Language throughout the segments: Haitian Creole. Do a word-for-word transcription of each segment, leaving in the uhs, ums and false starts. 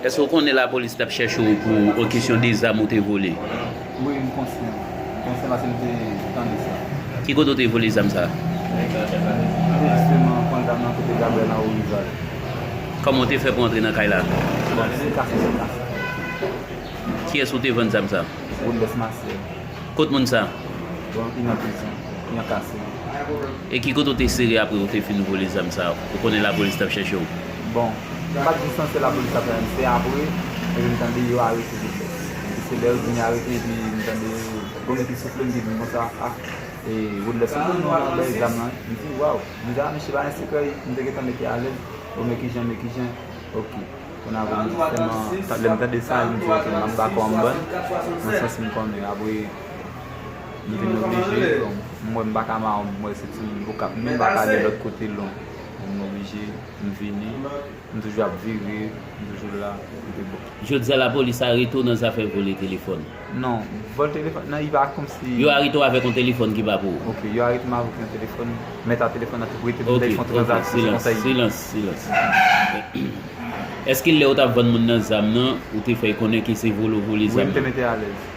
Èske w konnen lapolis t ap chèche w pou yon kesyon de zam ou te vole? Wi, m konsyan. M konsyan paske m te tande sa. Ki kote w te vole zam sa a? M te jisteman pran zam nan kote Gabriel Henry Rival. Kòman w te fè pou antre nan kay la? Bon, se kase, se kase. Kiyès ou te vann zam sa a? Woodless Marcel. Kot moun sa? Bon, li nan prizon. Li ankase. E ki kote w te sere apre ou te fin vole zam sa a? Ou konnen lapolis t ap chèche w. Bon, m pa t di sanse lapolis t ap chèche m, se apre, epi m tande yo arete Woodless. Epi se lè yo di m yo arete, epi m tande yon nèg ki soufle, m di m konsa, ah, e Woodless, ou konn non bay zam nan? M di, waw. M di, ah, mesye pa gen sekrè, m te gentan mete alèz. Bon, men kijan, men kijan. Ok. Kounye a, bon, jistèman, ta- lè m tande sa, m di, ok, m ap bak an ban, nan sans m konnen. Apre, m vin oblije, bon, m wè m pa ka mawon, m wè se timoun Okap, m menm pa ka ale lòt kote long. Bon, m oblije, m vini, m toujou ap vire, m toujou la, m te bon. Jodi a, lapolis arete w nan zafè vòlè telefòn. Non, vòl telefòn, nan, li pa kòmsi. Yo arete w avèk yon telefòn ki pa pou ou. Ok, yo arete m avèk yon telefòn, mèt a telefòn nan te prete m, lè l fè yon tranzaksyon, se konsa li. Silans, silans, silans. Èske lè w t ap vann moun nan zam nan, ou te fè l konnen ke se vòlè w vòlè zam nan? Wi, m te mete alèz.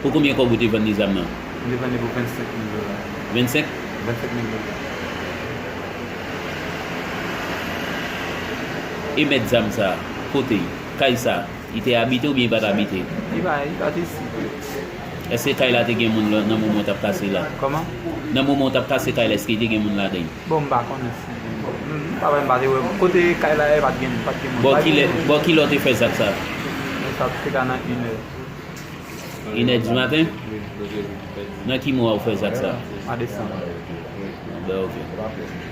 Pou konbyen kòb ou te vann li zam nan? M te vann li pou vennsenk mil dola. Vennsenk? Vennsenk mil dola. E mèt zam sa, kote? Kay sa, li te abite oubyen li pa t abite? Li pa, li pa t isit. Èske kay la te gen moun lan nan moman w t ap kase la? Kòman? Nan moman w t ap kase kay la, èske te gen moun ladan l? Bon, m pa konnen si gen. M pa wè, m pa te wè. Kote kay la ye, pa t gen, pa t gen moun. Bò kilè, bò kilè w te fè zak sa? Sa te ka nan inè. Inè di maten? Wi. Nan ki mwa w fè zak sa? Mwa desanm. Ben, ok.